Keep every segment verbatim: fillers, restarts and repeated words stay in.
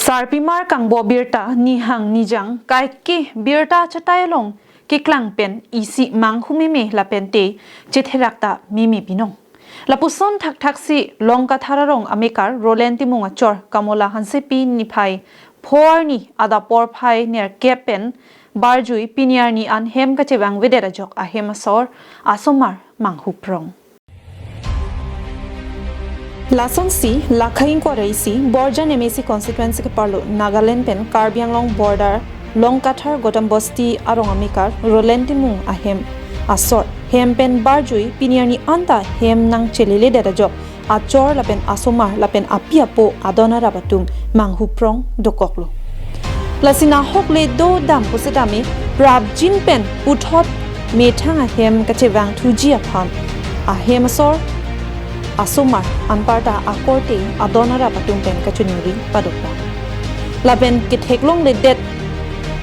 Karpimar kangbo birta nihang nijang kaike birta chatai along keklang pen isi manghu meme lapen te chetherak ta meme binong. Lapuson thakthak si Longkathar arong amekar Roland Timung achor Kamola Hansepi niphai pho arni adap porphai nerkep pen barjui pini arni an hem kachevang vedet ajok ahem asor asomar manghu prong. Lasonsi lakha ingkoi ra isi Borjan M A C constituency keparlo Nagaland pen Karbi Anglong border Longkathar Gautam Bosti arong amekar Roland Timung ahem asor hem pen barjui pini arni anta hem nangchelele det ajok achor lapen asomar lapen api apo adon arap atum manghu prong dokoklo. Lasi nahok le do dam pusitame prapjin pen puthot methang ahem kachevang thuji aphan ahem asor asomar anparta akorte adon arap atum pen kachiningri padokok. Lapen ketheklongledet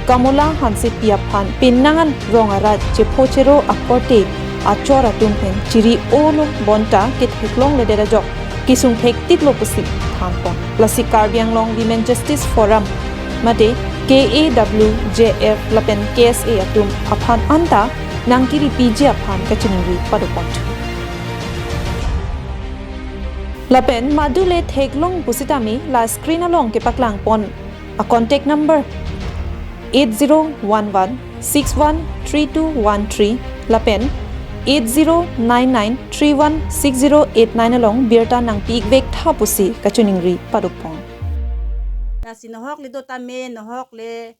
Kamola Hansepi aphan penang an rong arat chepho chero akorte achor atum pen chiri olo bonta ketheklongledet ajok kesung thektiklo pusi thanpon. Lasi Karbi Anglong Women Justice Forum mate K A W J F lapen K S A atum aphan anta nangkiripiji aphan kachiningri padopon. Lapen madule theklong pusitame la screen along kepaklangpon a contact number eight zero one one six one three two one three lapen eight zero nine nine three one six zero eight nine along birta nangpi-ik vek tha pusi kachiningri padopon. Lasi nahok le do tame, nahok le,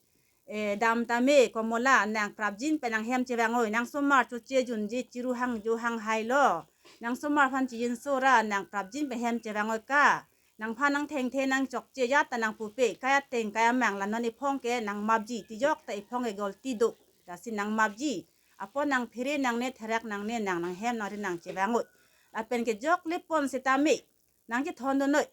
eh, dam tame, Kamola, nang prapjin pen nang hem chevang oi, nang somar choche junje chiru hang jo hang hailo, nang somar aphan chijinso ra, nang prapjin pen hem chevang oi ka, nangphan nangthengthe nangchokche ajat ta nangpupe, kai ateng kai amang la non ephong ke nangmapji, tijok ta ephong ke golti do, lasi nangmapji, apot nangphere nangne therak nangne nang nanghem nangri nangchevang oi. Lapen kejok lepon sitame nangchethondun noi.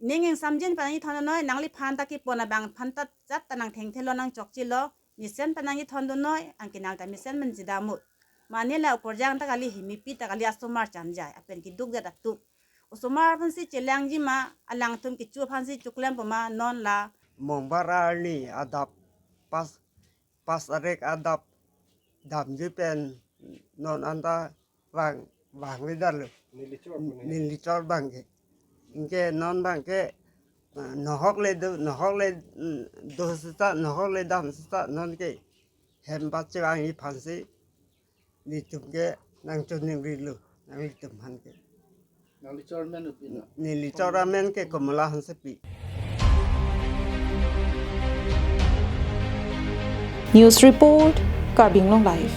Ning ingsamjin pen nangchethondun noi, nangliphan ta kepon abang phan ta jat ta nangthengthelo nangchokchelo, mesen pen nangchethondun noi, anke nang ta mesen pen chedam oi. Mane la oporjang ta kali, himipi ta kali, asomar chanjai, lapen keduk det atum. Osomar aphansi chelangji ma, alangtum kecho aphansi choklempo ma, non la. Mongbar arni adap pas, pas arek adap damji pen non anta vang, vangvedetlo. Neli chor pu ne. Neli chor abang ke. Anke non abang ke, ah, nahok le do, nahok le, mm, do seta, nahok le dam seta, non ke hem pachevangji aphansi nelitum ke nangchiningrilo, nanglitum aphan ke. Nangli chor amen pi na? Neli chor amen ke Kamola Hansepi. News report, Karbi Anglong Live.